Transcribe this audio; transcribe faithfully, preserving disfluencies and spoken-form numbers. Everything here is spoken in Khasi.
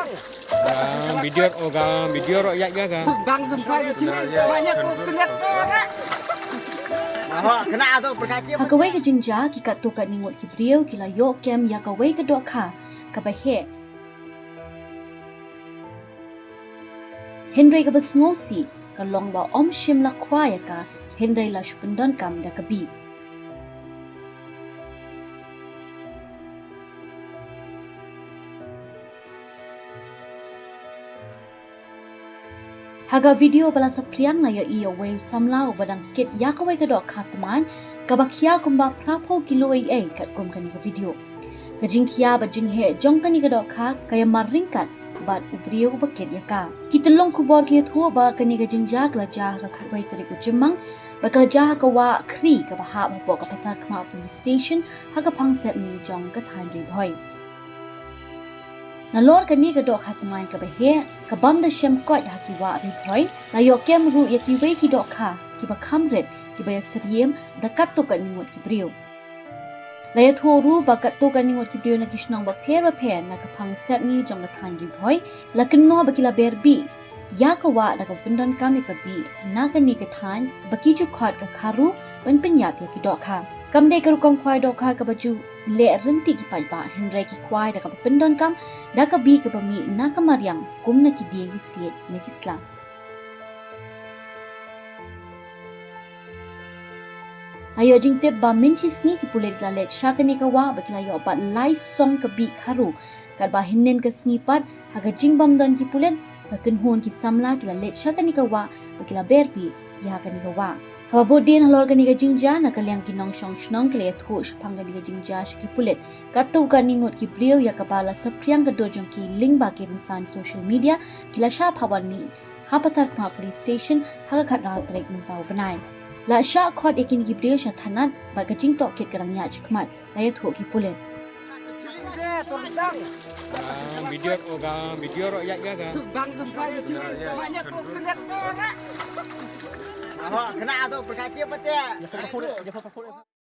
Ga video, oh, ga video ro ïa ga ga. Bang sempai di sini. Banyak tu kena tu. Ha kawei ka jingjia, ki katto katne ngut ki briew ki la ïoh kem ïa kawei ka dohkha kaba heh. Hynrei kaba sngewsih ka long ba ym shym la kwah ïa ka, hynrei la shu pyndonkam da ka bih. Ha ka video ba la saphriang la ïohi ïa uwei u samla uba dang kit ïa kawei ka dohkha tmaiñ kaba khia kumba phraphew kilo ei ei katkum kane ka video. Ka jingkhia bad jingheh jong kane ka dohkha ka ïamar ryngkat bad u briew uba kit ïa ka. Ki tyllong khubor ki ïathuh ba kane ka jingjia ka la jia ha ka khatwei tarik u Jymmang bad ka la jia ha ka wah Khri kaba hap hapoh ka Patharkhmah Police Station ha ka Phangsepngi jong ka thaiñ Ri Bhoi. Nalor kane ka dohkha tmaiñ kaba heh, ka bym da shem koit ha ki wah Ri Bhoi, la ïoh kem ruh ïa kiwei ki dohkha kiba kham rit kiba ïasyriem da katto katne ngut ki briew. La ïathuh ruh ba katto katne ngut ki briew na ki shnong bapher bapher na ka Phangsepngi jong ka thaiñ Ri Bhoi la kynnoh ba ki la ber bih ïa ka wah da kaba pyndonkam ïa ka bih na kane ka thaiñ ba ki ju khot ka kharu ban pynïap ïa ki dohkha. Kam dei ka rukom khwai dohkha kaba ju leh ryntih ki paidbah, hynrei ki khwai da kaba pyndonkam da ka bih kaba mih na ka mariang kum na ki dieng ki siej ne ki sla. La ïoh jingtip ba mynshisngi ki pulit ki la leit sha kane ka wah bad ki la ïoh bat lai song ka bih kharu. Katba hynnin ka sngi pat, ha ka jingbym don ki pulit, ka kynhun ki samla ki la leit sha kane ka wah bad ki la ber bih ïa kane ka wah. Haba bud dien halor kane ka jingjia, na ka liang ki nongshong shnong ki la ïathuh shaphang kane ka jingjia sha ki pulit. Katto katne ngut ki briew ïa kaba la saphriang ka dur jong ki lyngba ki rynsan social media, ki la shah phah wan mih ha Patharkhmah Police Station ha ka khatar tarik mynta u bnai. La shah khot ïa kine ki briew sha thanat bad ka jingtohkit ka dang ïaid shakhmat, la ïathuh ki pulit. Ga video, oh, ga video ro ïa ga ga. Bang sempai di sini. Banyak tu kena tu. Aha, kena tu perkaci apa tu?